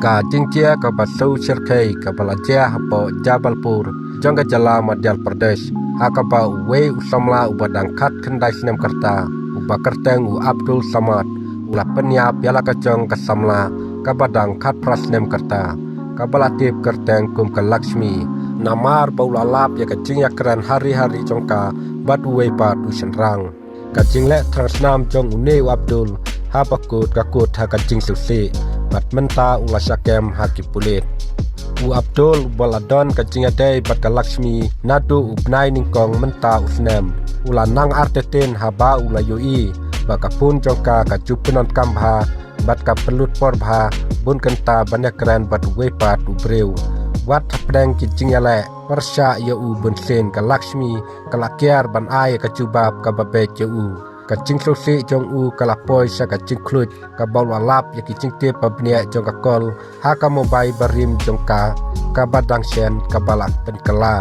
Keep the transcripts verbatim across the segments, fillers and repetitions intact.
Ka jingjia kaba shu shyrkhei kaba la jia hapoh Jabalpur jong ka jylla Madhya Pradesh, ha kaba uwei u samla uba dang khatkhyndai snem ka rta, uba kyrteng u Abdul Samad, u la pynïap ïa la ka jong ka samla kaba dang khatphra snem ka rta, kaba la tip kyrteng kum ka Lakshmi, namar ba u la lap ïa ka jingïakren hari hari jong ka bad uwei pat u shynrang. Ka jingleh thrang snam jong une u Abdul haba kut ka kut ha ka jingsngewsih, bad mynta u la shah kem ha ki pulit. U Abdul uba la don ka jingïadei bad ka Lakshmi naduh u bnai nyngkong mynta u snem, u la nang artatien haba u la ïohi ba ka phone jong ka ka ju pyndonkam bha bad ka pynlut por bha bun kynta ban ïakren bad uwei pat u briew. Wat hapdeng ki jingïaleh pyrshah ïa u bunsien, ka Lakshmi ka la kiar ban ai ïa ka jubab kaba beit ïa u. Ka jingsngewsih jong u ka la poi sha ka jingkhluit kaba u la lap ïa ki jingtip ba bniah jong ka call ha ka mobile barim jong ka kaba dang shen kaba la pynkylla.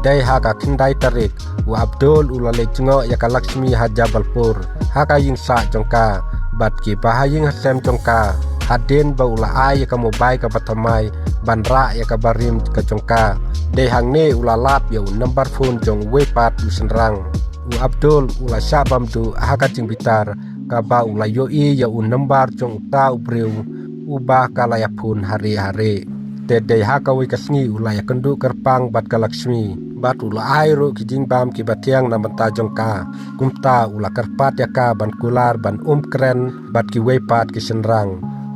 Dei ha ka khyndai tarik, u Abdul u la leit jngoh ïa ka Lakshmi ha Jabalpur ha ka ïing sah jong ka bad ki bahaïing hasem jong ka, hadien ba u la ai ïa ka mobile kaba thymmai ban rah ïa ka barim ka jong ka. Dei hangne u la lap ïa u number phone jong uwei pat u shynrang. U Abdul u la shah bam duh ha ka jingbitar kaba u la ïohi ïa u number jong uta u briew uba ka la ïa phone hari hari. Te dei ha kawei ka sngi u la ïakynduh kyrpang bad ka Lakshmi bad u la ai ruh ki jingbam kiba thiang na bynta jong ka. Kumta u la kyrpad ïa ka ban kular ban um kren bad kiwei pat ki shynrang.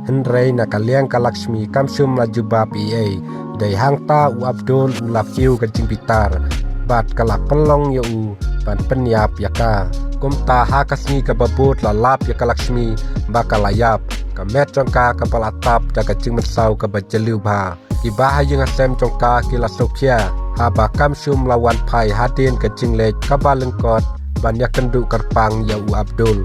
Hynrei na ka liang ka Lakshmi kam shym la jubab ei ei. Dei hangta u Abdul u la kiew ka jingbitar bad ka la pynlong ïa u ban pynïap ïa ka. Kumta ha ka sngi kaba bud la lap ïa ka Lakshmi ba ka la ïap, ka met jong ka kaba la tap da ka jingmynsaw kaba jylliew bha. Ki bahaïing hasem jong ka ki la sngewkhia haba kam shym la wan phai hadien ka jingleit kaba lyngkot ban ïakynduh kyrpang ïa u Abdul.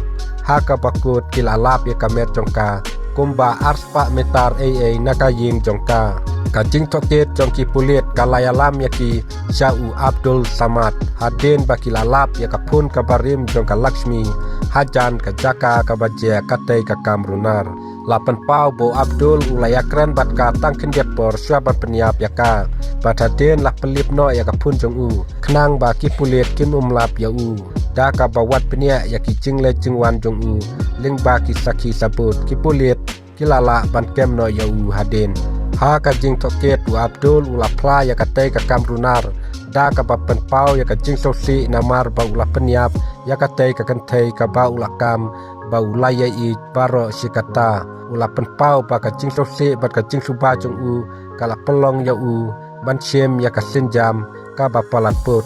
Ha kaba kut ki la lap ïa ka met jong ka kumba ar spah meter ei ei na ka ïing jong ka. Ka jingtohkit jong ki pulit ka la ïalam ïa ki sha u Abdul Samad hadien ba ki la lap ïa ka phone kaba rim jong ka Lakshmi hajan ka jaka kaba jia katei ka kam runar. La pynpaw ba u Abdul u la ïakren bad ka tang khyndiat por shuwa ban pynïap ïa ka. Bad hadien la pynlip noh ïa ka phone jong u khnang ba ki pulit kin ym lap ïa u da kaba wad bniah ïa ki jingleit jingwan jong u lyngba ki sakhi sabut. Ki pulit ki la lah ban kem noh ïa u hadien. Ha ka jingtohkit u Abdul u la phla ïa katei ka kam runar da kaba pynpaw ïa ka jingsngewsih namar ba u la pynïap ïa katei ka kynthei kaba u la kam ba u la ïaieit baroh shi katta. U la pynpaw ba ka jingsngewsih bad ka jingsuba jong u ka la pynlong ïa u ban shim ïa ka sienjam kaba palat put.